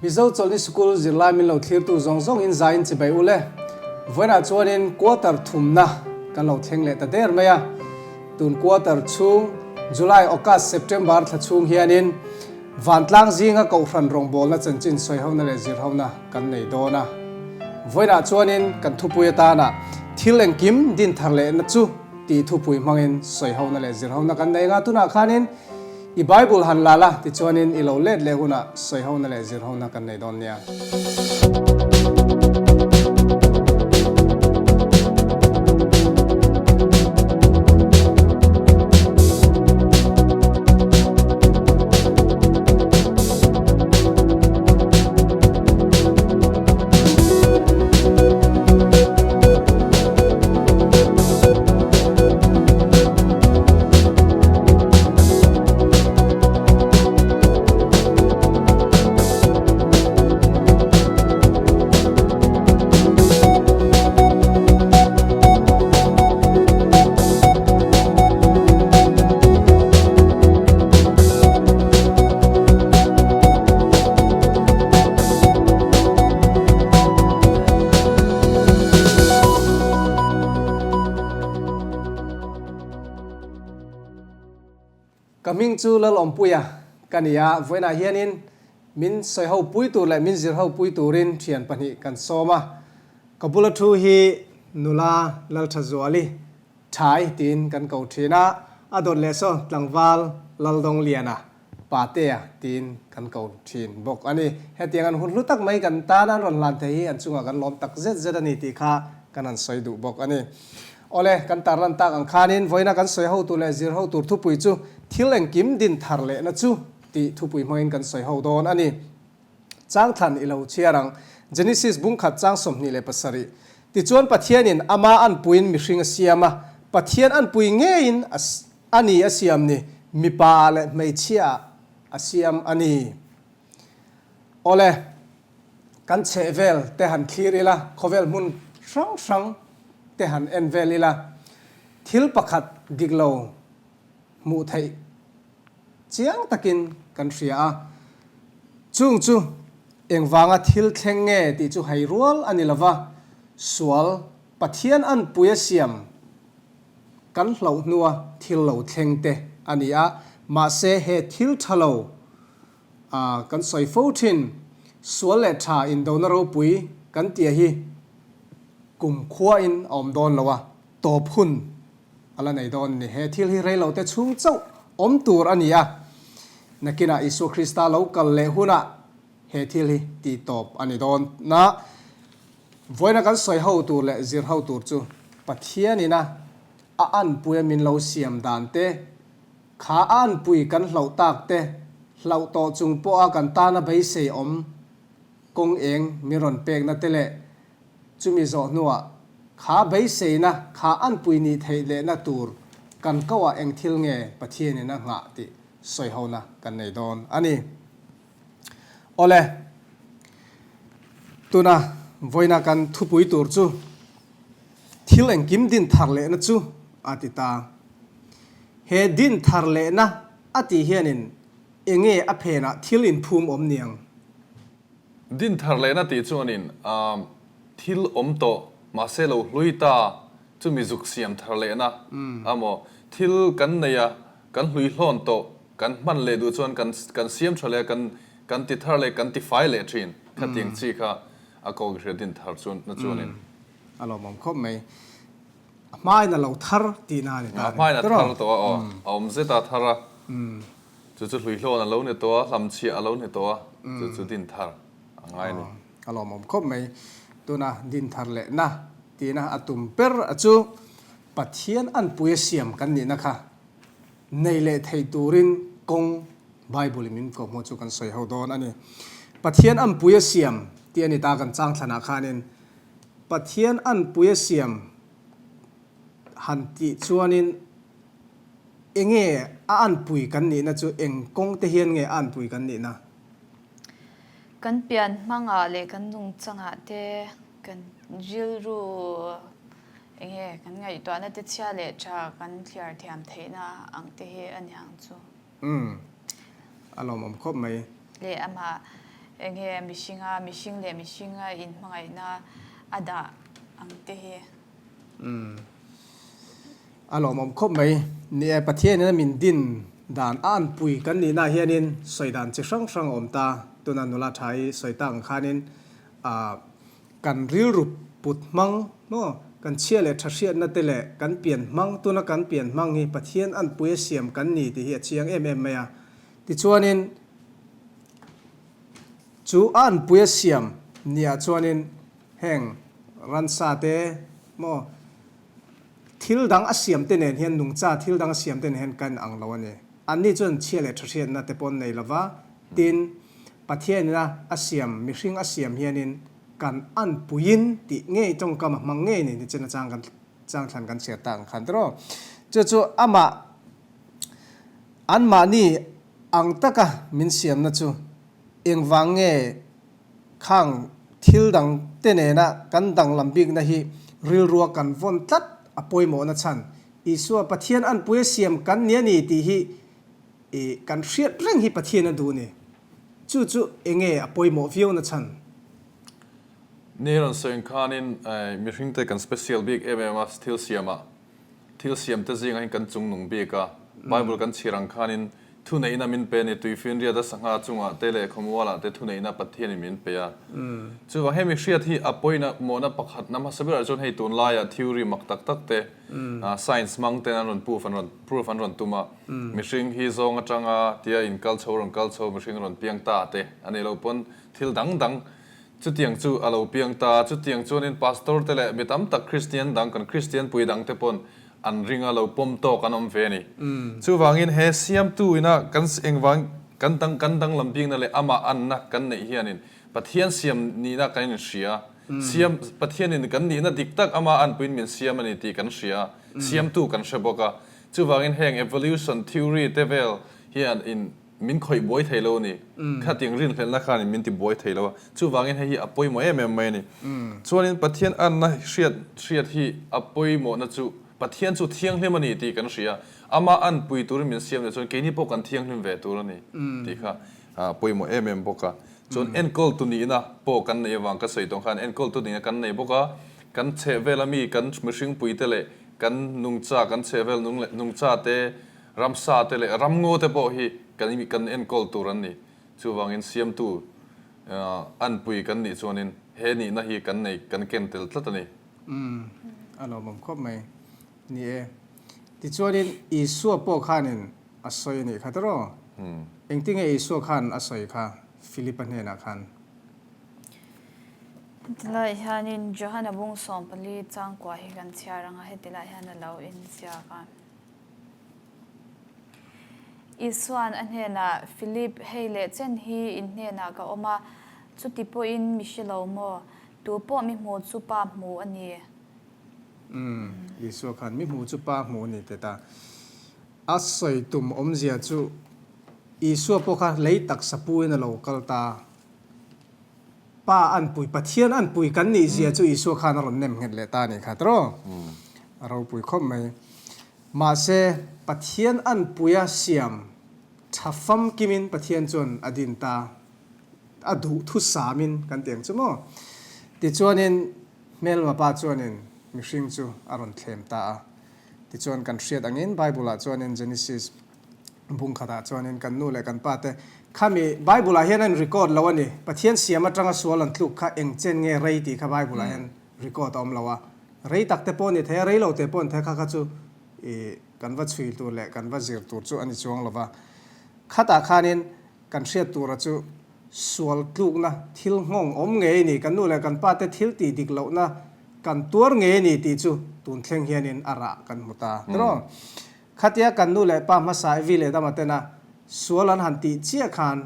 Mizo Chawlhni Sikul zirlai min lo thlirtu zawng zawngin zaiin chibai u le. Vawiinah chuanin quarter thumna kan lo thleng leh ta der mai a. Tun quarter chhung July, August, September thla chhung hianin Vantlang zinga Kohhran rawngbawlna chanchin sawihona leh zirhona kan nei dawn a. Vawiinah chuanin kan thupui atana thil engkim din thar lehna chu tih thupui hmangin sawihona leh zirhona kan nei anga tunah khanin i Bible han la la tichuanin i lo let leh hunah sawihona leh zirhona kan nei dawn nia. Ka hming chu Lalawmpuia ka ni a, vawiinah hianin min sawiho pui tur leh min zirho pui turin thian pahnih kan sawm a. Ka bula thu hi nula Lalthazuali Thai tiin kan ko thin a, a dawt leh saw tlangval Laldawngliana Patea tiin kan ko thin bawk a ni. Hetiang an hun hlu tak mai kan tan an rawn hlan thei hi an chungah kan lawm tak zet zet a ni tih kha kan han sawi duh bawk a ni. Awle, kan tarlan tak ang khanin vawiina kan sawi ho tur leh zir ho tur thupui chu thil engkim din thar lehna chu tih thupui hmangin kan sawi ho dawn a ni. Changthlan i lo chhiar ang. Genesis bungkhat chang 27. Tichuan Pathianin ama anpuiin mihring a siam a, Pathian anpui ngeiin a ni a siam ni, mipa ah leh hmeichhia ah a siam a ni. Awle, kan chheh vel te han thlir ila, khawvel hmun hrang hrang te han en vel ila, thil pakhat dik lo hmuh theih Chiang takin kan hria a, chung chu engvanga thil thleng nge tih chu hei rual a ni lova, sual Pathian anpui a siam kan hlauh hnua thil lo thleng te a ni a, mahse he thil tha lo a kan sawi fo thin, sual leh tha indona ropui kan tia hi kum khuain a awm dawn lo a, tawp hun A la nei dawn ni. He thil hi reilote chhung chauh awm tur a ni a. Nakinah Isua Krista lo kal leh hunah he thil hi tih tawp a ni dawn na. Vawiina kan sawi ho tur leh zir ho tur chu Pathianina a anpuia min lo siam dan te, kha a anpui kan hlauh tak te, hlauh tawh chung pawha kan tana beisei awm kawng eng min rawn pekna te leh Chumi zawh hnuah, kha beiseina, kha anpui nih theih lehna tur kan koah eng thil nge Pathianin a nghah tih sawihona kan nei dawn a ni. Awle, tuna vawiina kan thupui tur chu thil engkim din thar lehna chu a ti ta. He din thar lehna a tih hianin enge a phenah thil inphum awm niang? Din thar lehna tih chuanin thil awm tawh mahse lo hlui ta chumi zuk siam thar lehna a maw? Thil kan nei a, kan hlui hlawn tawh, kan hman leh duh chuan kan kan siam tha leh a, kan kan ti thar leh kan ti fai leh thin khatiang chi kha a kawk hria din thar chu na chuanin. A lawmawm khawp mai. A hmain a lo thar tihna a ni ta. A hmain a thar tawh a aw, a awm zet a thar a. Chu chu hluihlawn a lo ni tawh a, hlamchhiah a lo ni tawh a, chu chu din thar a ngai a ni. A lawmawm khawp mai. Tuna din thar leh na tihna a tum ber a chu Pathian anpui a siam kan nihna kha nei leh thei turin kawng Bible in min kawhhmuh chu kan sawi ho dawn a ni. Pathian anpui a siam tih a ni ta kan chang thlanah khanin Pathian anpui a siam han tih chuanin Enge a anpui kan nihna chu eng kawng te hian nge a anpui kan nihna? Kan pian hmangah leh kan nungchangah te kan rilru enge kan ngaihtuahna te chhia leh tha kan thliar thiam theihna ang te hi a ni ang chu. Umm, a lawmawm khawp mai. Leh amah. Enge mihringa mihring leh mihringa inhmangaihna a dah ang te hi. Umm. A lawmawm khawp mai. Ni e, Pathianin a min din dan a anpui kan nihna ah hianin sawi dan chi hrang hrang a awm ta. Tuna nula tha i sawi tak ang khanin ah kan rilru put hmang maw, kan chhia leh tha hriatna te leh kan pian hmang, tuna kan pian hmang hi Pathian anpui a siam kan ni tih hi a chiang em em mai a. Tichuanin. Chu a anpui a siam niah chuanin heng ransa te maw thil dang a siam te nen hian nungcha thil dang a siam te nen hian kan ang lo a ni. Anni chuan chhia leh tha hriatna te pawh an nei lova, tin Pathianina a siam mihring a siam hianin kan anpuiin tih ngei tawngkam a hmang ngei a ni nichin a chang kan changthlan kan chhiar tak ang khan tiraw. Chu chu amah anmahni Ang taka min siamna chu engvang nge khang thil dang te nena kan danglam bikna hi rilrua kan vawn tlat a pawimawhna chhan Isua Pathian anpui a siam kan ni a ni tih hi i kan hriat reng hi Pathian a duh ni. Chu chu enge a pawimawh viauna chhan? Ni rawn sawi ang khanin mihringte kan special bik em em a thil siamah Thil siamte zingah hian kan chungnung bik a, Bible kan chhiar ang khanin thuneihna min pe a ni, tuifinriat a sangha chungah te leh khawmualah te thuneihna Pathianin min pe a. Chuvang hemi hriat hi a pawina mawhna pakhatna hmasa berah chuan hei tunlaia theory mak tak tak te, science hmang ten an rawn proof an rawn proof an rawn tum a, mihring hi zawng atanga tia inkal chho rawn kal chho mihring rawn piang ta te a nih loh pawn thil dang dang Chutiang chu a lo piang ta. Chutiang chuanin Pastor te leh mi tam tak Kristian dang, kan Kristian pui dang te pawn an ring a, lo pawm tawk an awm ve a ni. Chuvangin he Siamtu ina kan engvang kan dang kan danglam bikna leh amah anna kan neih hianin Pathian siam nihna kan inhria. Siam Pathianin kan nihna dik tak amah anpuiin min siam a ni tih kan hria. Siamtu kan hre bawk a. Chuvangin heng evolution theory te vel hian in Min khawih buai thei lo a ni. Khatiang rinhlelhna khanin min ti buai thei lo a. Chuvangin hei hi a pawimawh em em mai a ni. Chuanin Pathian anna hriat hriat hi a pawimawhna chu Pathian chu thianghlim a ni tih kan hria. Amah anpui turin min siam leh chuan keini pawh kan thianghlim ve tur a ni tih kha a pawimawh em em bawk a. Chuan enkawltu nihna pawh kan neih avang ka sawi tawh khan enkawltu nihna kan nei bawk a. Kan chhehvel ami kan mihringpuite leh kan nungcha kan chhehvel nung leh nungcha te Ramsa te leh ramngaw te pawh hi kan kan enkawl tur an ni. Chuvangin siamtu anpui kan nih chuanin he nihna hi kan nei kan ken tel tlat a ni. Umm, a lawmawm khawp mai. Ni e. Tichuanin Isua pawh khanin a sawi a nih kha tiraw? Engtinge Isua khan a sawi kha Philipa hnenah khan? Heti lai hianin Johana bung 14 changkua hi kan chhiar ang a, heti lai hian a lo inziak a. Isua'n a hnenah, Filip, hei leh chen hi in hnenah ka awm a, chuti pawhin mi hre lo maw? Tu pawh mi hmu chu Pa hmu a ni. Umm, Isua khan mi hmu chu Pa hmu a ni teh ta. A sawi tum awmzia chu Isua pawh kha lei taksa puin a lo kal ta. Pa anpui, Pathian anpui kan nih zia chu Isua khan a rawn nem nghet leh ta a nih kha tiraw? A ropui khawp mai. Mahse, Pathian anpuia siam tha famkimin Pathian chuan a din ta, a duh thusamin kan ti ang chu maw? Tichuanin hmelma pa chuanin mihring chu a rawn thlem ta a. Tichuan kan hriat angin Bible-ah chuanin Genesis Bung khatah chuanin kan nu leh kan pa te khami Bible ah hian a in record lo a ni. Pathian siam atanga sual an tluk kha eng chen nge rei tih kha Bible ah hian record a awm lo a. Rei tak te pawh a ni thei a, rei lo te pawh a ni thei a, kha kha chu i kan va chhui tur leh kan va zir tur chu a ni chuang lo va. Khatah khanin kan hriat tura chu sual tlukna thil nghawng awm ngei a ni, kan nu leh kan pa te thil tih dik lohna kan tuar ngei a ni tih chu tun thleng hianin a rah kan hmu ta. Tiraw? Khatia kan nu leh pa hmasa Evi leh Adama tena sual an han tih chiah khan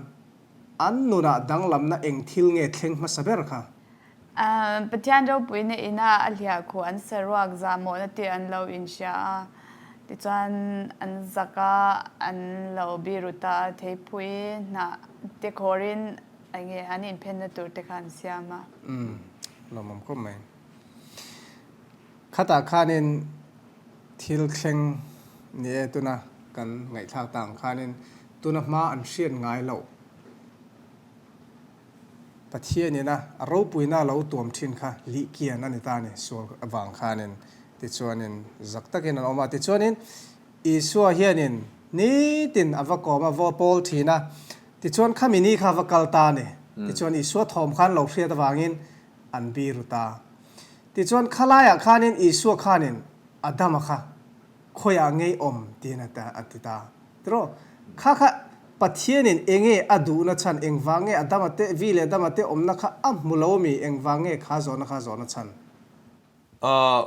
an nunah danglamna eng thil nge thleng hmasa ber kha? Pathian ropuina ina a hliah khuh an saruak zahmawhna te an lo inhria a, tichuan an zak a, an lo biru ta a, theipui hnah te khawrin enge an inphenna tur te kha an siam a. Umm, lawmawm khawp mai. Khatah khanin thil thleng ni e tuna kan ngaihthlak ta ang khanin tuna hma an hriat ngai loh. Pathianin a a ropuina lo tuam thin kha lih kian a ni ta a ni, sual avang khanin. Tichuanin zak takin an awm a, tichuanin Isua hianin nitin a va kawm a, va pawl thin a, tichuan khami ni kha a va kal ta a ni. Tichuan Isua thawm khan lo hriat avangin an biru ta. Tichuan khalaiah khanin Isua khanin Adama kha khawiah ngei awm tiin a ti ta. Tiraw? Kha kha Pathianin enge a duhna chhan, engvang nge Adama te, Vi leh Adama te awmna kha a hmu lo ami, engvang nge kha zawhna kha zawhna chhan? A,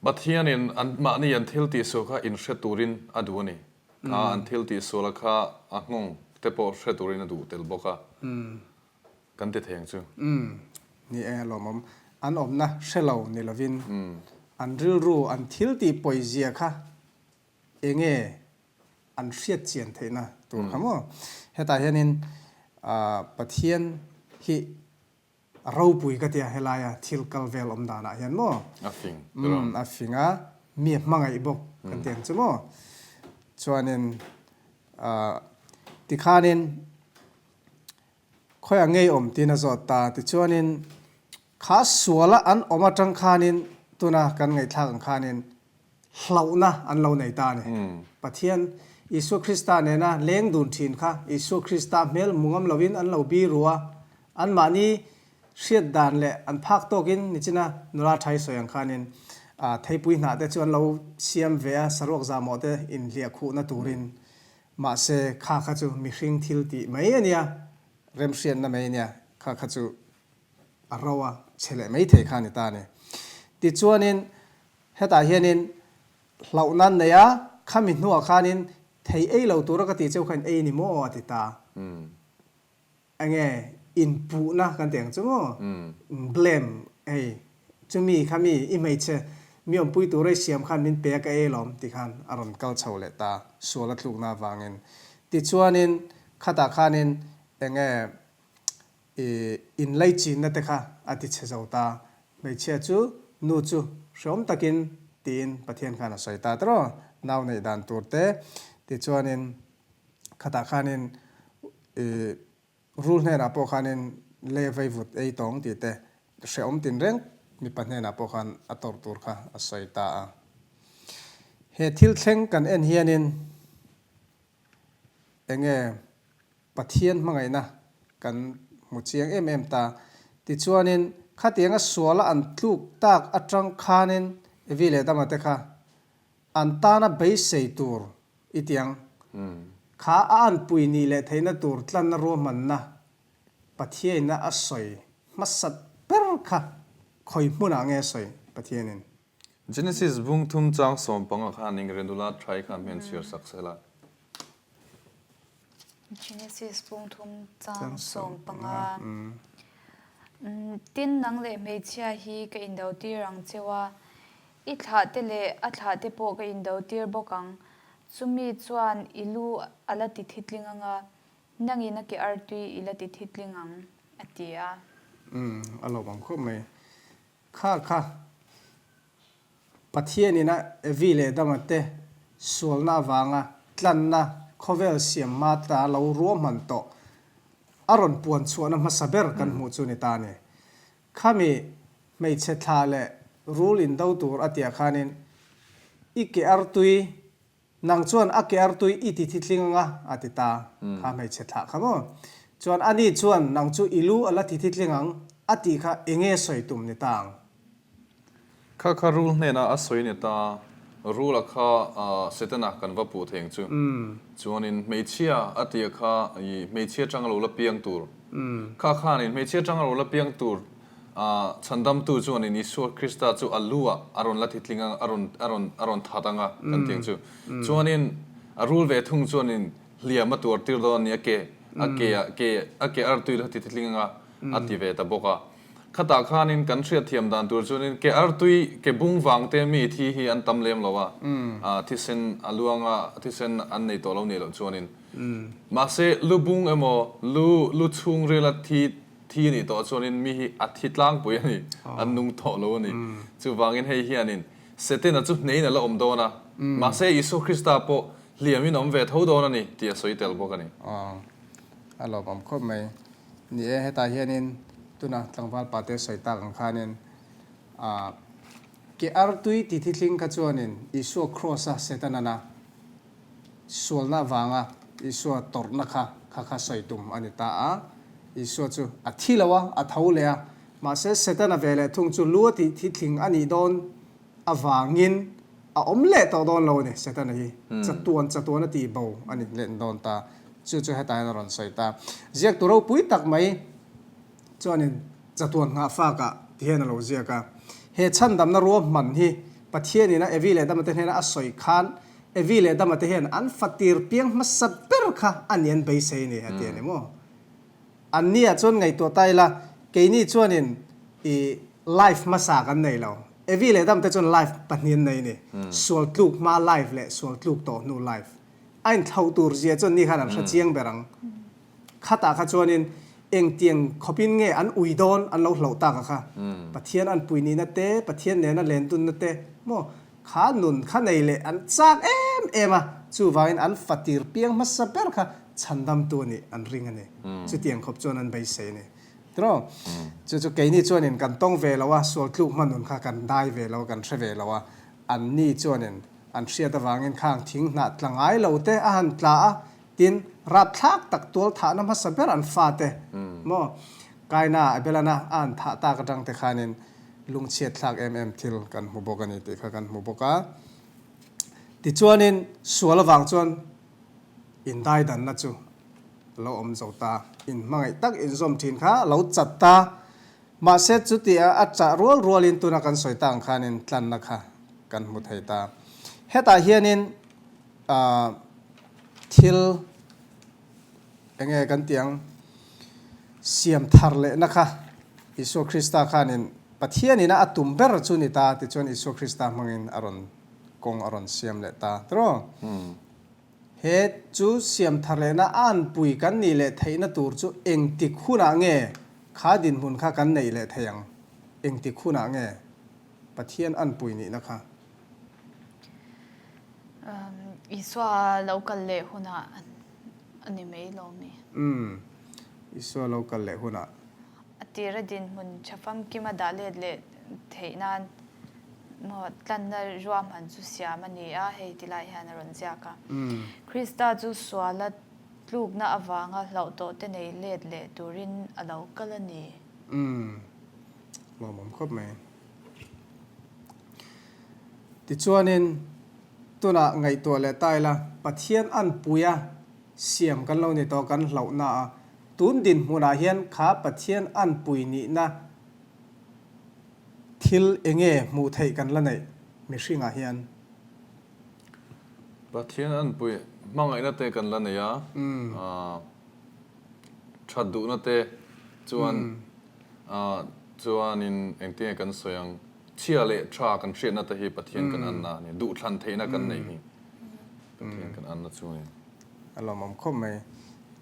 Pathianin an mahni an thil tihsual kha inhre turin a duh a ni. Kha an thil tihsuala kha a nghawng te pawh hre turin a duh tel bawk a, kan ti thei ang chu. Umm, ni e, lawmawm. An awmna hre lo ni lovin an rilru an thil tih pawizia kha enge an hriat chian theihna tur kha maw? Hetah hianin Pathian hi A ropui ka tia helaia thil kal vel awm danah hian maw? A fing ber ang. A fing a, mi a hmangaih bawk kan ti ang chu maw? Chuanin tikhanin khawiah ngei awm tiin a zawt ta. Tichuanin kha suala an awm atang khanin tuna kan ngaihthlak ang khanin hlauhna an lo nei ta a ni. Pathian Isua Krista nena leng dun thin kha Isua Krista hmel hmu ngam lovin an lo bi ru a, anmahni hriat dan leh an phak tawkin nichina nula thai sawi ang khanin theipui hnah te chu an lo siam ve a, saruak zahmawh te inhliah khuhna turin. Mahse kha kha chu mihring thil tih mai a nia, remhriatna mai a nia, kha kha chu a ro a chhe leh mai thei kha a ni ta a ni. Tichuanin Hetah hianin hlauhna an nei a, khami hnuah khanin thei ei lo tura ka tih cheu kha in ei ni maw a ti ta. Enge inpuhna kan tih ang chu maw? Blame hei chumi khami i hmeichhe mi awmpui tura i siam khan min pe a ka ei alawm tih khan a rawn kal chho leh ta sual a tlukna avangin. Tichuanin khatah khanin enge I inlaichinna te kha a ti chhe zo ta. Hmeichhia chu nu chu hreawm takin tiin Pathian khan a sawi ta tawh. Nau neih dan tur te tichuanin khatah khanin i rul hnenah pawh khanin lei a vaivut ei tawng tih te hreawm tinreng mipa hnenah pawh khan a tawrh tur kha a sawi ta a. He thil thleng kan en hianin enge Pathian hmangaihna kan hmu chiang em em ta. Tichuanin, khatianga suala an tluk tak atang khanin Evi leh Adama te kha an tana beisei tur i tiang kha a anpui nih leh theihna tur tlanna ruahmanna Pathiaina a sawi hmasat ber kha khawi hmunah nge a sawi Pathianin? Genesis bung thum chang sawmpanga khan Ingrenula thai khan hmel chhiar sak sela. Genesis bung thum chang 15. Tin, nang leh hmeichhia hi ka indotir ang cheu a, i thlahte leh a thlahte pawh ka indotir bawk ang. Chumi chuan i lu a la ti thitling ang a, nangin a ke artui i la ti thitling ang, a ti a. Umm, a lawm ang khawp mai. Kha kha, Pathianin a Evi leh Adama te sualna avanga tlanna khawvel siam hma ta lo ruahman tawh a rawn puan chhuahna hmasa ber kan hmuh chu ni ta a ni. Khami hmeichhe thla leh rul indo tur a tiah khanin i ke artui Nang chuan a ke artui i ti thitling anga a ti ta. Kha hmeichhe thlah kha maw? Chuan ani chuan nang chu i lu a la ti thitling ang a tih kha enge sawi tum ni ta ang? Kha kha rul hnenah a sawi ni ta. Rula kha Setana kan va puh thei ang chu. Chuanin hmeichhia a tia kha i hmeichhia atanga lo la piang tur. Kha khanin hmeichhia atanga lo la piang tur A chhandamtu chuanin Isua Krista chu a lu ah a rawn la thitling ang, a rawn, a rawn, a rawn that ang a, kan ti ang chu. Chuanin a rul ve thung chuanin hliam a tuar tir dawn a ni, a ke, a ke ah, ke, a ke artui la ti thitling ang a, a ti ve ta bawk a. Khatah khanin kan hriatthiam dan tur chuanin ke artui, ke bung vang te mi thi hi an tam lem lo a, a thisen a luang a, thisen an nei tawh lo nih loh chuanin. Mahse lu bung emaw, lu, lu chhungrila thi, Thi a nih tawh chuanin mi hi a thi tlangpui a ni, an nung tawh lo a ni. Chuvangin hei hianin Setana chu hneiin a la awm dawn a, mahse Isua Krista pawh hliamin a awm ve tho dawn a ni tih a sawi tel bawk a ni. Aw, a lawmawm khawp mai. Ni e, hetah hianin. Tuna tlangval pate sawi tak ang khanin ah ke artui ti thithling kha chuanin Isua kraws a Setana'n a sualna avanga Isua tawrhna kha kha kha sawi tum a ni ta a. Isua chu a thi lo a, a tho leh a. Mahse Setana ve leh thung chu lu a tih thithling a nih dawn avangin a awm leh tawh dawn lo a ni, Setana hi chatuan chatuan a tih bo a ni leh dawn ta. Chu chu hetah hian a rawn sawi ta. Ziaktu ropui tak mai chuanin chatuan nghah fakah ti hian a lo ziak a. He chhandamna ruahman hi Pathianin a Evi leh Adama te hnena a sawi khan Evi leh Adama te hian an fatir piang hmasa ber kha a ni an beisei a ni a ti a ni maw? Anni ah chuan ngaihtuah ta ila, keini chuanin i life hmasa kan nei lo. Evi leh Adam te chuan life pahnih an nei a ni. Sual tluk hma life leh sual tluk tawh hnu life. A inthlauh tur zia chuan ni khan an hre chiang ber ang. Khatah kha chuanin engtiang khawpin nge an ui dawn an lo hlauh tak a kha. Pathian an pui nihna te, Pathian nena lendunna te maw Kha nun kha nei leh an chak em em a, chuvangin an fatir piang hmasa ber kha chhandamtu a nih an ring a ni. Chutiang khawp chuan an beisei a ni. Tiraw? Chu chu keini chuanin kan tawng ve lo a, sual tluk hma nun kha kan dai ve lo a, kan hre ve lo a. Anni chuanin an hriat avangin khang thing hnah tla ngai lo te a han tla a, tin rapthlak tak tual thahna hmasa ber an fate maw Kaina Abelana a han thah tak atang te khanin Lungchhiat thlak em em thil kan hmu bawk a ni tih kha kan hmu bawk a. Tichuanin sual avang chuan indaidanna chu a lo awm zo ta, inhmangaih tak inzawm thin kha a lo chat ta. Mahse chutia a chah rual rualin tuna kan sawi ta ang khanin tlanna kha kan hmu thei ta. Hetah hianin ah thil Enge kan tih ang? Siam thar lehna kha Isua Krista khanin Pathian ina a tum ber chu ni ta tichuan Isua Krista hmangin a rawn kawng a rawn siam leh ta tiraw? He chu siam thar lehna a anpui kan nih leh theihna tur chu engtik hunah nge kha dinhmun kha kan neih leh thei ang? Engtik hunah nge Pathian anpui nihna kha? Isua lo kal leh hunah a ni mai lo mi? Umm, Isua lo kal leh hunah. A tira dinhmun tha famkima dah let leh theih nan maw tlanna ruahman chu siam a ni a, hei ti lai hian a rawn ziak a. Krista chu suala tlukna avanga hlauh tawh te nei let leh turin a lo kal a ni. Umm, lawmawm khawp mai. Tichuanin, tunah ngaihtuah leh ta ila, Pathian anpuia siam kan lo ni tawh kan hlauhna a, tun dinhmunah hian kha Pathian anpui nihna thil enge hmuh theih kan la neih mihringah hian? Pathian anpui hmangaihna te kan la nei a, that duhna te chuan Chuanin engtinge kan sawi ang, chhia leh tha kan hriatna te hi Pathian kan anna a ni, duhthlan theihna kan neih hi Pathian kan anna chu a ni. A lawmawm khawp mai.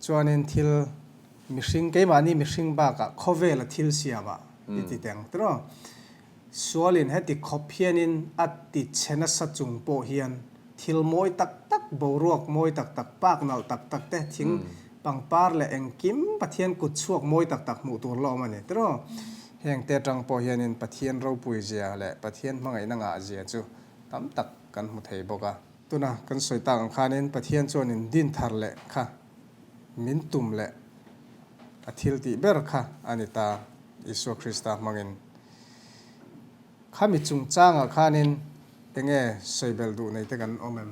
Chuanin thil mihring, keimahni mihring bakah khawvela thil siamah i ti teng tiraw? Sualin heti khawp hianin a ti chhe nasa chung pawh hian thil mawi tak tak, boruak mawi tak tak, park nalh tak tak te, thing pangpar leh engkim Pathian kut chhuak mawi tak tak hmuh tur la awm a ni tiraw? Heng te atang pawh hianin Pathian ropui zia leh Pathian hmangaihna ngah zia chu tam tak kan hmu thei bawk a. Tuna kan sawi tak ang khanin Pathian chuanin din thar leh kha min tum leh a thil tih ber kha a ni ta, Isua Krista hmangin. Khami chungchangah khanin enge sawibelh duh nei te kan awm em?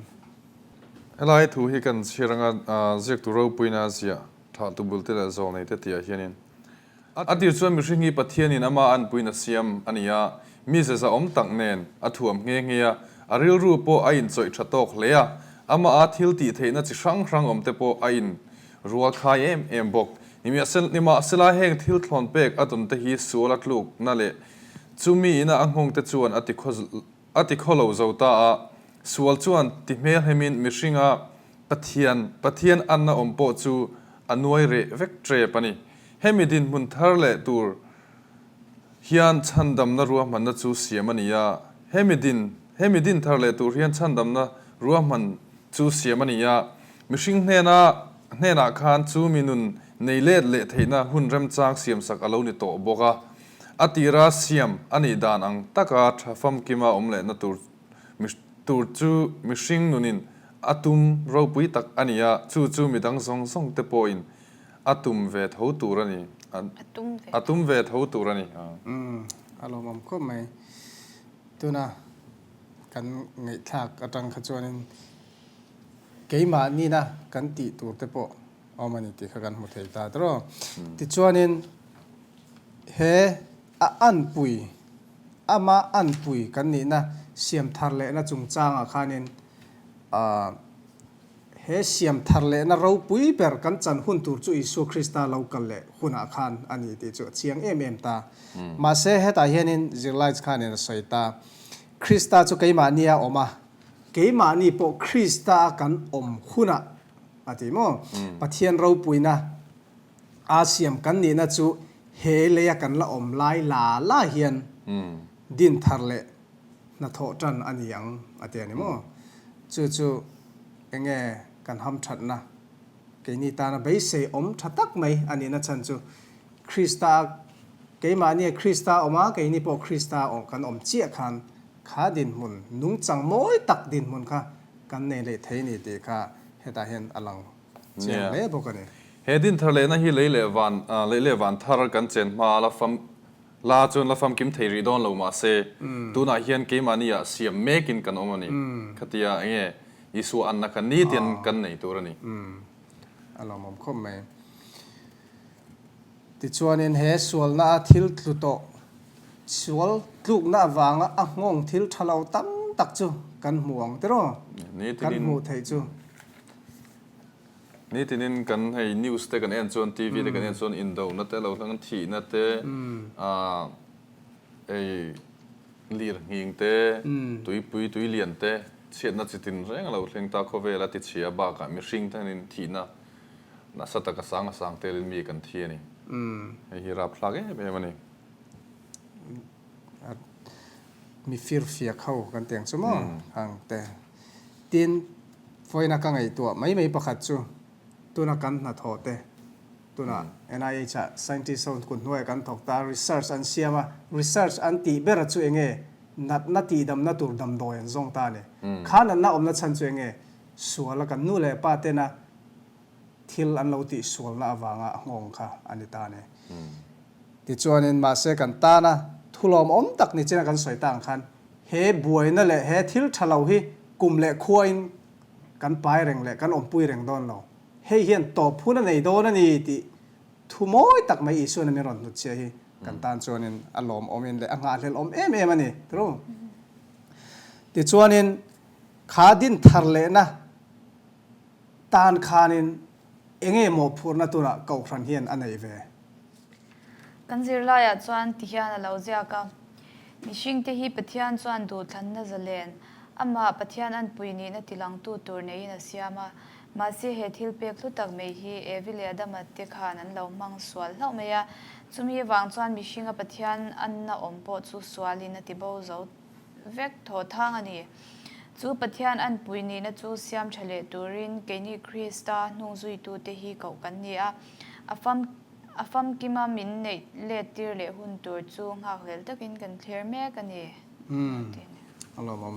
Helai thu hi kan chhiar anga ziaktu ropuina ziah thah tu bul te leh zawl nei te tihah hianin a tir chuan mihring hi Pathianin ama anpuiin a siam a ni a, mi zeza awm tak nen a thuam nghe nghe a, a rilru pawh a inchawih tha tawk hle a, amaha thil tih theihna chi hrang hrang awm te pawh a in Rual khai em em bawk. Nimahsela heng thil thlawn pek a tawn te hi sual a tlukna leh chumi ina a nghawng te chuan a a ti khaw lo zo ta a, sual chuan ti hmelhemin mihringa Pathian Pathian anna awm pawh chu a nuai reh vek tep a ni. Hemi dinhmun thar leh tur hian chhandamna ruahmanna chu siam a ni a, hemi din hemi din thar leh tur hian chhandamna ruahman chu siam a ni a, mihring hnena. hnenah khan chu mi nun nei let leh theihna hun remchang siamsak a lo ni tawh bawk a. A tira siam a nih dan ang taka tha famkima awm lehna tur tur chu mihring nunin a tum ropui tak a ni a, chu chu midang zawng zawng te pawhin a tum ve tho tur a ni. A tum ve tho tur a ni. Umm, a lawmawm khawp mai. Tuna kan ngaihthlak atang kha chuanin keimah nina kan tih tur te pawh a awm a ni tih kha kan hmu thei ta tawh. Tichuanin he a anpui, ama anpui kan nihna siam thar lehna chungchangah khanin ah he siam thar lehna ropui ber kan chan hun tur chu Isua Krista lo kal leh hunah khan a ni tih chu a chiang em em ta. Mahse hetah hianin zirlai khanin a sawi ta, Krista chu keimahnia awm a, Keimahni pawh Krista a kan awm hunah, a ti maw? Pathian ropuina a siam kan nihna chu he leia kan la awm lai la la hian din thar leh hnathawh tan a ni ang, a ti a ni maw? Chu chu enge kan hamthatna, keini tana beisei awm tha tak mai a nihna chhan chu Krista a keimahnia Krista a awm a, keini pawh Krista a kan awm chiah khan Kha dinhmun, nungchang mawi tak dinhmun kha kan nei leh thei ni tih kha hetah hian a lang chiang hle bawk a ni. He din thar lehna hi lei leh van, lei leh van thar kan chen hma la fam, la chuan la famkim thei rih dawn lo mahse, tunah hian keimahni ah siam mekin kan awm a ni. Khatia enge Isua anna kha nitin kan nei tur a ni. A lawmawm khawp mai. Tichuanin he sualna a thil tlu tawh, sual tlukna avanga a nghawng thil tha lo tam tak chu kan hmu ang tiraw? Kan hmuh theih chu. Nitinin kan hei news te kan en chuan TV te kan en chuan indohna te lo hlang thihna te hei lir nghing te tuipui tuilian te chhiatna chitin reng a lo thleng ta khawvel a tichhia bakah mihring te hianin thihna Nasa taka sang a sang telin mi kan thi a ni. Hei hi rapthlak em em a ni. Mi firfiak ho kan tih ang chu maw ang te. Tin, vawiina ka ngaihtuah mai mai pakhat chu tuna kan hnathawh te, tuna NIH ah scientist ho kut hnuaiah kan thawk ta a, research an siam a, research an tih ber chu enge natna tihdamna tur damdawi an zawng ta a ni. Kha natna awmna chhan chu enge suala kan nu leh pa tena thil an lo tih sualna avanga a nghawng kha a ni ta a ni. Tichuanin mahse kan tana thulawmawm tak ni china kan sawi ta ang khan he buaina leh he thil tha lo hi kum leh khuain kan pai reng leh kan awmpui reng dawn lo. Hei hian tawp hun a nei dawn a ni tih thu mawi tak mai Isuan a min rawn hnutchhiah hi kan tan chuanin a lawmawmin leh a nghahhlelh awm em em a ni. Tichuanin kha din thar lehna Tan khanin enge mawhphurhna tunah Kohhran hian a neih ve? Kan zirlaiah chuan ti hian a lo ziak a, Mihringte hi Pathian chuan duhthlanna zalen, amah Pathian anpui nihna tilangtu tur neiin a siam a. Mahse he thil pek hlu tak mai hi Evi leh Adama te khan an lo hmang sual hlauh mai a, chumi avang chuan mihringa Pathian anna awm pawh chu sualin a tibo zo vek thaw thang a ni. Chu Pathian anpui nihna chu siam tha leh turin keini Krista hnungzuitute hi koh kan ni a, a fam a famkima min neih let tir leh hun tur chu nghakhlel takin kan thlir mek a ni. Umm, a lawmawm.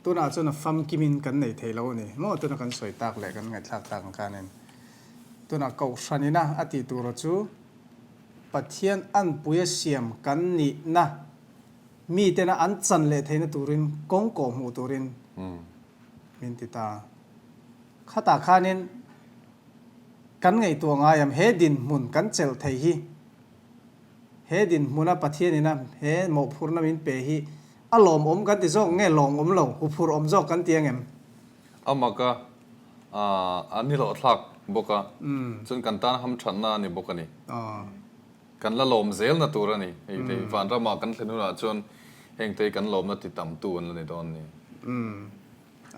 Tunah chuan a famkimin kan nei thei lo a ni maw? Tuna kan sawi tak leh kan ngaihthlak tak ang khanin tunah Kohhranina a tih tura chu Pathian anpuia siam kan nihna Mitena an chan leh theihna turin kawng kawh hmuh turin min ti ta. Khatah khanin kan ngaihtuah ngai am he dinhmun kan chelh thei hi, he dinhmuna Pathianina he mawhphurhna min pe hi a lawmawm kan ti zawk nge lawngawm lo, huphurh awm zawk kan ti ang em? A mak a, a nihlawhthlak bawk a, chuan kan tan hamthatna a ni bawk a ni. Kan la lawm zelna tur a ni. Hei te hi vanramah kan thlen hunah chuan heng te hi kan lawmna ti tamtu an la ni dawn a ni. Umm,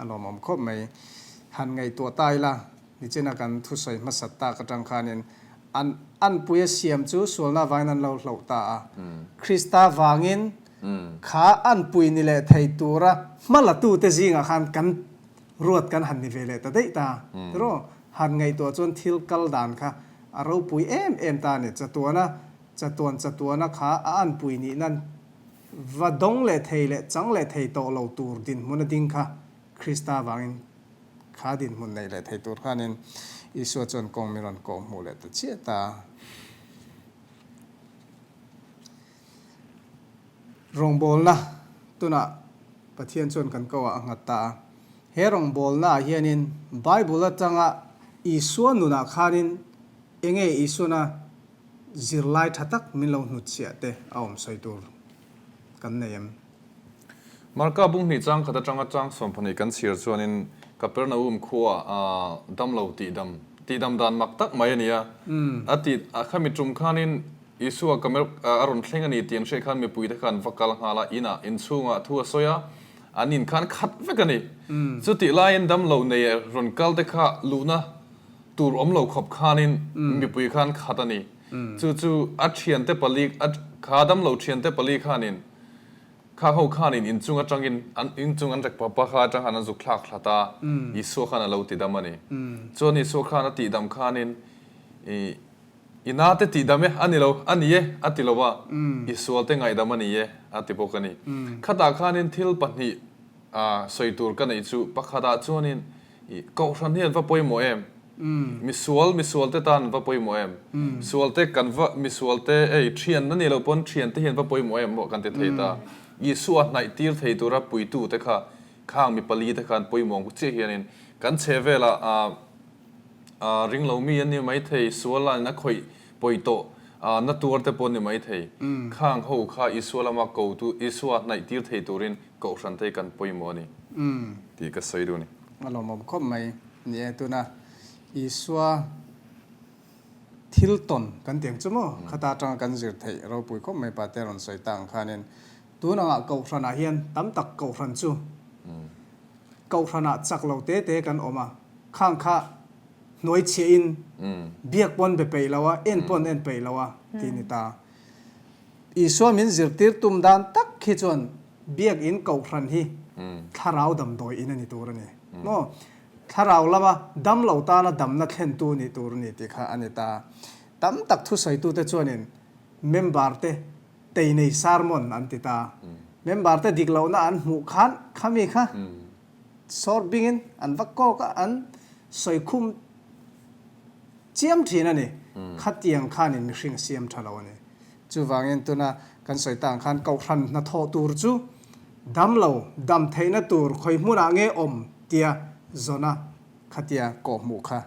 a lawmawm khawp mai. Han ngaihtuah ta ila, nichina kan thusawi hmasat tak atang khanin an anpuia siam chu sualna avangin an lo hloh ta a. Krista vangin kha anpui ni leh thei tura hma latute zingah khan kan ruat kan han ni ve leh ta daih ta. Tiraw? Han ngaihtuah chuan thil kal dan kha a ropui em em ta a ni. Chatuana, chatuan chatuana kha a anpui nih nan va dawng leh thei leh chang leh thei tawh lo tur dinhmun a ding kha Krista vangin kha dinhmun nei leh thei tur khanin Isua chuan kawng min rawn kawh hmuh leh ta chiah ta. Rawngbawlna tunah Pathian chuan kan koah a nghat ta a. He rawngbawlnaah hianin Bible atanga Isua nunah khanin enge Isuana zirlai tha tak min lo hnutchhiah te a awm sawi tur kan nei em? Marka bunghnih chang khat atanga chang sawmpahnih kan chhiar chuanin Kapernaum khua ah damlo tihdam tihdam dan mak tak mai a ni a. A ti a khami tum khanin Isua Kamer a rawn thleng a ni tih an hriat khan mipuite kha an va kal nghal a, inah inchhungah thu a sawi a, an in khan khat vek a ni. Chutih laiin damlo nei rawn kal te kha luhna tur awm lo khawp khanin mipui khan khat a ni. Chu chu a thiante pali a kha damlo thiante pali khanin kha ho khanin inchung atangin an inchung an rek papa kha atang khan an zuk thlak thlat a, Isua khan a lo tidam a ni. Chuan Isua khan a tihdam khanin ih I na te tihdam e, a ni lo, a ni e, a ti lo a, i sual te ngaihdam a ni e, a ti bawk a ni. Khatah khanin thil pahnih sawi tur ka neih chu, pakhatah chuanin i kohhran hi an va pawimawh em? Misual, misual te tan an va pawimawh em? Sual te kan va, misual te, ei, thian a nih loh pawn thian te hi an va pawimawh em pawh kan ti thei ta. Isua hnaih tir thei tura puitu te kha, khang mi pali te kha an pawimawh ang chiah hianin kan chhehvelah A ring lo mi an ni mai thei, sual lanin a khawih pawi tawh, na tuar te pawh an ni mai thei. Khang ho kha Isua lama ko tu, Isua hnaih tir thei turin Kohhran te hi kan pawimawh a ni tih ka sawi duh a ni. A lawmawm khawp mai. Ni e, tuna Isua thil tawn kan ti ang chu maw? Khata atanga kan zir theih ropui khawp mai Pate rawn sawi ta ang khanin tun angah Kohhranah hian tam tak Kohhran chu Kohhranah chak lo te te kan awm a, khang kha hnuai chhiah in biak pawn be peih lo a, en pawn en peih lo a ti ni ta. Isua min zirtir tum dan tak khi chuan biak in Kohhran hi thlarau damdawi in a ni tur a ni maw? Thlarau lama dam lo tana damna thlentu ni tur a ni tih kha a ni ta. Tam tak thusawitute chuanin member te Tei nei sermon an ti ta. Member te dik lohna an hmuh khan khami kha sawr bingin an va kawk a, an sawi khum chiam thin a ni. Khatiang khanin mihring a siam tha lo a ni. Chuvangin tuna kan sawi ta ang khan Kohhran hnathawh tur chu dam lo, dam theihna tur khawi hmunah nge awm tia zawna khatia kawhhmuh kha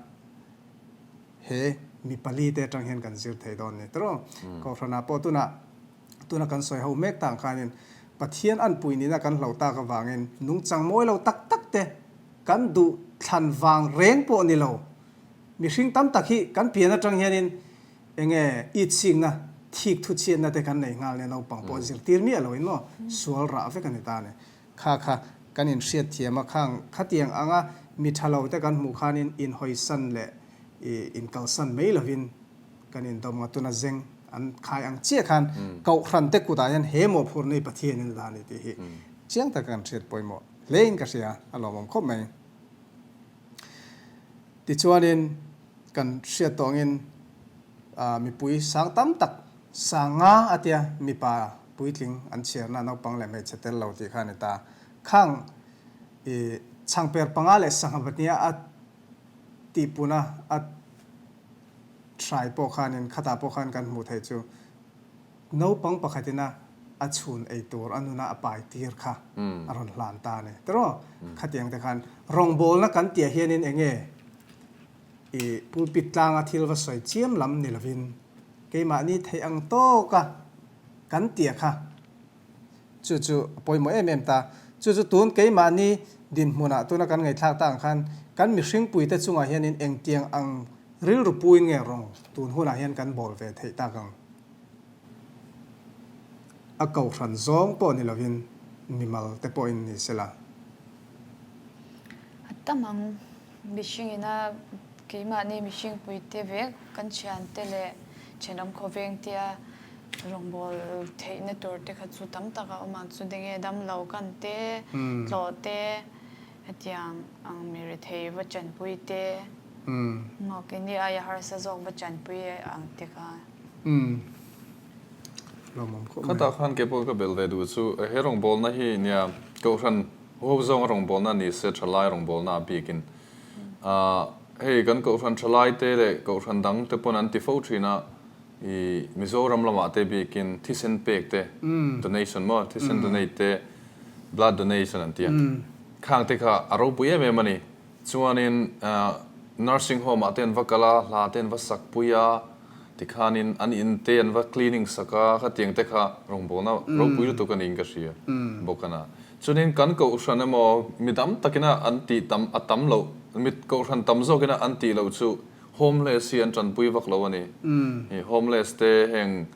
He mi pali te atang hian kan zir thei dawn ni tawh. Kohhranah pawh tunah tuna kan sawi ho mek tang khanin Pathian an pui nihna kan hlo tak avangin nungchang mawi lo tak tak te kan duh thlan vang reng pawh ni lo. Mihring tam tak hi kan pian atang hianin enge itsikna, thik thuchhiatna te kan nei nghal nia naupang pawh zirtir miah loin maw sual rah vek a ni ta a ni. Kha kha kan inhriat thiam a, khang khatiang anga mi tha lo te kan hmuh khanin inhawisan leh inkalsan mai lovin kan indawm nga tuna zeng an khai ang chiah khan Kohhran te kutah hian he mawhphurna hi Pathianin a dah a ni tih hi chiang taka kan hriat pawimawh hlein ka hria, a lawmawm khawp mai. Tichuanin kan hriat tawh angin mipui sang tam tak Sanga a tia mipa puitling an chhiarna naupang leh hmeichhe tel lo tih kha a ni ta. Khang i chhangper panga leh sangha pahniha a tihpuna a hrai pawh khanin khatah pawh khan kan hmuh theih chu naupang pakhatina a chhun ei tur a nuna a pai tir kha a rawn hlan ta a ni. Tiraw? Khatiang te khan rawngbawlna kan tihah hianin eng nge i pulpit tlanga thil va sawi chiam lam ni lovin Keimahni theih ang tawka kan tia kha chu chu a pawimawh em em ta. Chu chu tun keimahni dinhmunah tuna kan ngaihthlak tak ang khan kan mihringpuite chungah hianin engtiang ang rilru puin nge rawng tun hunah hian kan bawl ve theih tak ang. A kohhran zawng pawh ni lovin mimal te pawhin ni sela. A tam ang. Mihringina keimahni mihringpuite vek kan thiante leh thenawm khawvengtea rawngbâwl theihna tur te kha chu tam tak a awm ang. Chu tinge damlo kan te, tlawh te, hetiang ang mi rethei va chanpui te. Maw keini aia harsa zawk va chanpui ang te kha. Lawmawm khawp mai. Khatah khan kei pawh ka belh ve duh chu he rawngbawlna hi nia Kohhran huau zawnga rawngbawlna ni se thalai rawngbawlna a bikin hei kan Kohhran thalai te leh Kohhran dang te pawn an ti fo thin a i Mizoram lamah te bikin thisen pek te donation maw thisen donate te blood donation an ti a khang te kha a ropui em em a ni. Chuanin nursing home ah te an va kal a, hla te an va sak pui a, tikhanin an in te an va cleaning sak a, khatiang te kha rawngbawlna ropui lutuk a niin ka hria bawk a na. Chuanin kan kohhran emaw mi dam takina an tih tam a tam loh, mi kohhran tam zawkina an tih loh chu homeless hi an tanpui vak lo a ni. Homeless te heng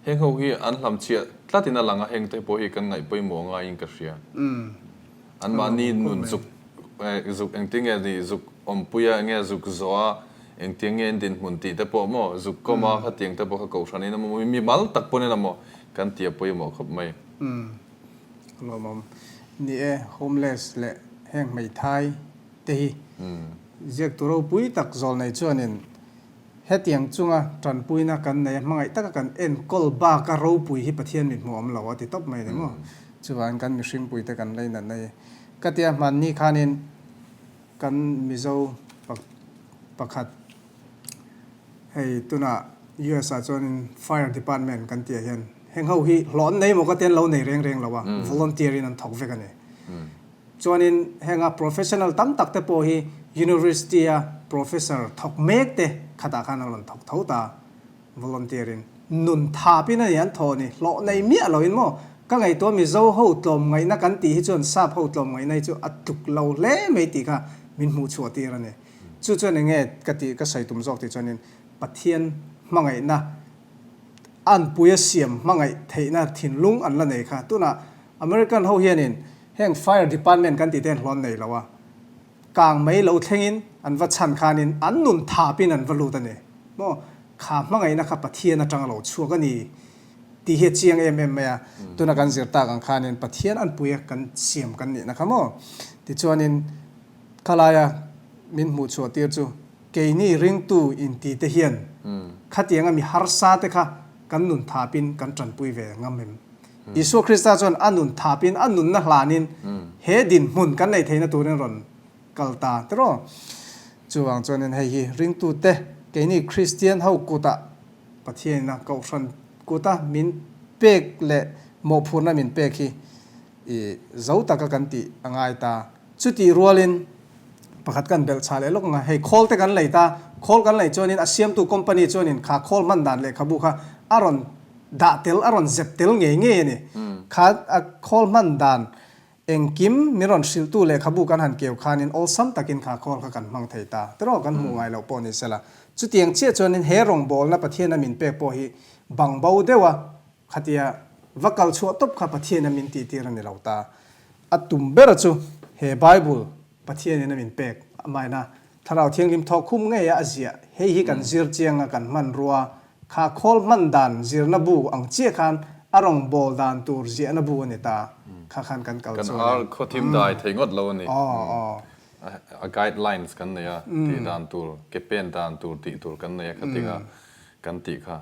heng ho hi an hlamchhiah tlatin a lang a, heng te pawh hi kan ngaih pawimawh ngaiin ka hria. Anmahni nun zuk zuk engtin nge nih zuk awmpui a, enge zuk zawh a, engtiang nge in dinhmun tih te pawh maw zuk kawm a, khatiang te pawh kha kohhran in emaw mi mal tak pawn in emaw kan ti a pawimawh khawp mai. Umm lawmawm. Ni e, homeless leh heng hmeithai te hi ziaktu ropui tak zawl nei chuanin Hetiang chunga tanpuina kan nei a, hmangaih taka kan enkawl baka ropui hi Pathian mi hmuh awm lo a ti tawp mai ni maw? Chuvangin kan mihringpuite kan lei natna hi ka tia hmanni khanin kan Mizo pakhat hei tunah US ah chuanin Fire Department kan tih ah hian heng ho hi hlawh an nei maw ka tia an lo nei reng reng lo a, volunteer in an thawk vek a ni. Chuanin henga professional tam tak te pawh hi university a professor thawk mek te khatah khan an rawn thawk tho ta, volunteer in. Nun thap in a ni an thawh ni, hlawh nei miah lo in maw? Ka ngaihtuah Mizo ho tlawmngaihna kan tih hi chuan sap ho tlawmngaihna hi chu a tluk lo hle mai tih kha min hmuh chhuah tir a ni. Chu chuan eng nge ka tih ka sawi tum zawk tih chuanin Pathian hmangaihna anpui a siam hmangaih theihna thinlung an la nei kha. Tunah American ho hianin Heng fire department kan tih te hian hlawn nei lo a, kang mai lo thlengin an va chhan khanin an nun thapin an va lut a ni maw? Kha hmangaihna kha Pathian atanga lo chhuak a ni tih hi a chiang em em mai a, tuna kan zir tak ang khanin Pathian an pui a kan siam kan nihna kha maw? Tichuanin khalaia min hmuh chhuah tir chu keini ringtu inti te hian khatianga mi harsa te kha kan nun thapin kan tanpui ve ngam em? Isua Krista chuan a nun thapin, a nunna hlanin he dinhmun kan neih theihna turin rawn kal ta tiraw? Chuvang chuanin hei hi ringtute, keini Kristian ho kutah Pathianina Kohhran kuta min pek leh mawhphurhna min pek hi i zo taka kan tih a ngai ta. Chutih rualin pakhat kan belh chah leh lawk ang a, hei khawl te kan lei ta, khawl kan lei chuanin a siamtu company chuanin kha khawl hman dan lehkhabu kha a rawn dah tel a rawn zep tel ngei ngei a ni. Kha a khawl hman dan engkim min rawn hrilhtu lehkhabu kan han keu khanin awlsam takin kha khawl kha kan hmang thei ta. Tiraw kan hmuh ngai loh pawh ni sela. Chutiang chiah chuanin he rawngbawlna Pathiana min pek pawh hi bang bo deuha khatia va kal chhuah tawp kha Pathiana min tihtir a ni lo ta. A tum bera chu he Bible Pathianin a min pek amaina Thlarau Thianghlim thawkkhum ngei a a ziah hei hi kan zir chiang a kan hmanrua kha khawl hman dan zirna bu ang chiah khan a rawn bawl dan tur ziahna bu a ni ta kha khan kan kal Kan chuan ar khaw thim dai thei ngawt lo a ni. Aw aw. A guidelines kan nei a, tih dan tur, ke pen dan tur tih tur kan nei a khatinga kan tih kha.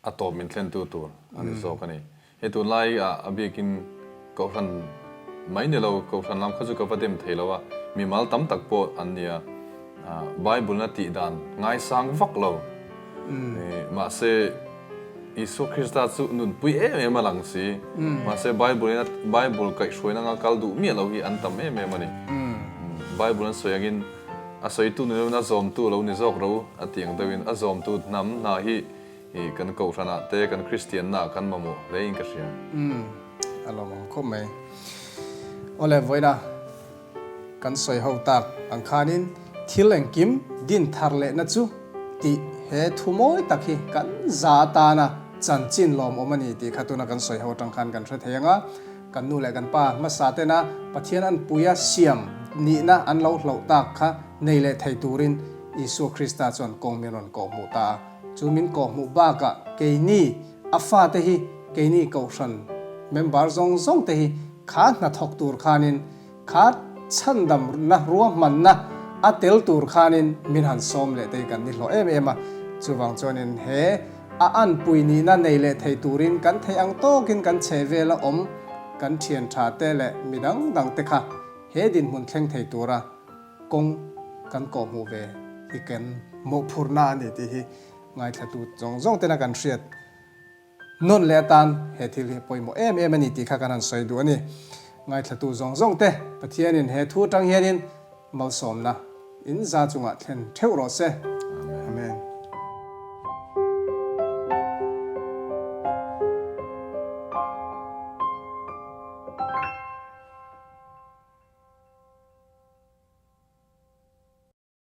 A tawp min thlentu tur a ni zawk a ni. Hei tunlai ah a biakin Kohhran mai ni lo, Kohhran lam kha chu ka va dem thei lo a, mimal tam tak pawh an ni a, Bible na tih dan ngaisang vak lo. Mahse Isua Krista chu nunpui em em a lang si. Mahse Bible in a Bible kaihhruaina anga kal duh miah lo hi an tam em em a ni. Bible an sawi angin a sawitu ni loin a zawmtu lo ni zawk ro a tih ang deuhin a zawmtu hnam hna hi I kan Kohhranah te kan Kristianna kan mamawh hle in ka hria. Umm a lawm ang khawp mai. Awle vawiina kan sawi ho tak ang khanin thil engkim din thar lehna chu tih he thu mawi tak hi kan za atana chanchin lawmawm a ni tih kha tuna kan sawi ho atang khan kan hre thei ang a. Kan nu leh kan pa hmasa tena Pathian an puia siam nihna an lo hloh tak kha nei leh thei turin Isua Krista chuan kawng min rawn kawhhmuh ta a. Chu min kawhhmuh bakah keini a fate hi keini kohhran member zawng zawng te hi kha hnathawk tur khanin kha chhandamna ruahmanna a tel tur khanin min han sawm leh te hi kan ni hlawh em em a. Chuvang chuanin he a anpui nihna nei leh thei turin kan theih ang tawkin kan chhe vela awm kan thian tha te leh mi dang dang te kha he dinhmun thleng thei tura kawng kan kawhhmuh ve hi kan mawhphurhna a ni tih hi ngaithlatu zawng zawng tena kan hriat Nawn leh atan he thil hi a pawimawh em em a ni tih kha kan han sawi duh a ni. Ngaithlatu zawng zawng te Pathianin he thu atang hianin malsawmna in za chungah thlen theuh rawh se.